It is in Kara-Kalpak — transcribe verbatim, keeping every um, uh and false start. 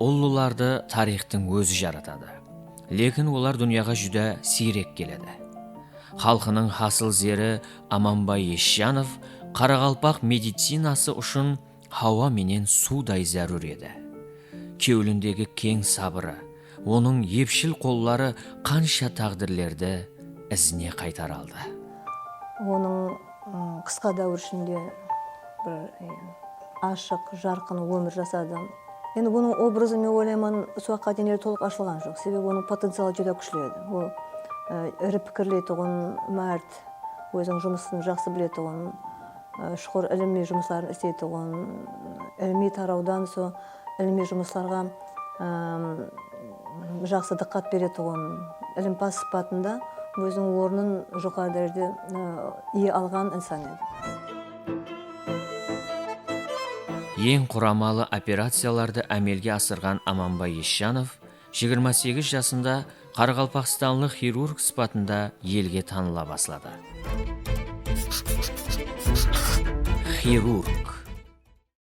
ullılardı tariyxtıń ózi jaratadı. Lekin olar dúnyaǵa júdá siyrek keledi. Xalqınıń hasıl zeri Amanbay Esjanov qaraqalpaq medicinası ushın hawa menen suwday zárúr edi. Kewlindegi keń sabırı, onıń epshil qolları qansha táǵdirlerdi izine qaytara aldı. Onıń, ım, qısqa dáwir ishinde bir, e, ashıq, jarqın ómir jasadı. Endi onıń obrazı, men oylayman, usı waqıtqa deyin ele tolıq ashılǵan joq. Sebebi onıń potencialı júdá kúshli edi. Ol, e, iri pikirleytuǵın, márt, óziniń jumısın jaqsı biletuǵın, e, shuqır ilimiy jumısların isleytuǵın, ilimiy tarawdan so ilimiy jumıslarǵa, ım, jaqsı dıqqat beretuǵın, ilimpaz sıpatında óziniń ornın joqarı dárejede, e, iye alǵan insan edi. Eń quramalı operaciyalardı ámelge asırǵan Amanbay Esjanov jigirma segiz jasında qaraqalpaqstanlı xirurg sıpatında elge tanıla basladı. Xirurg,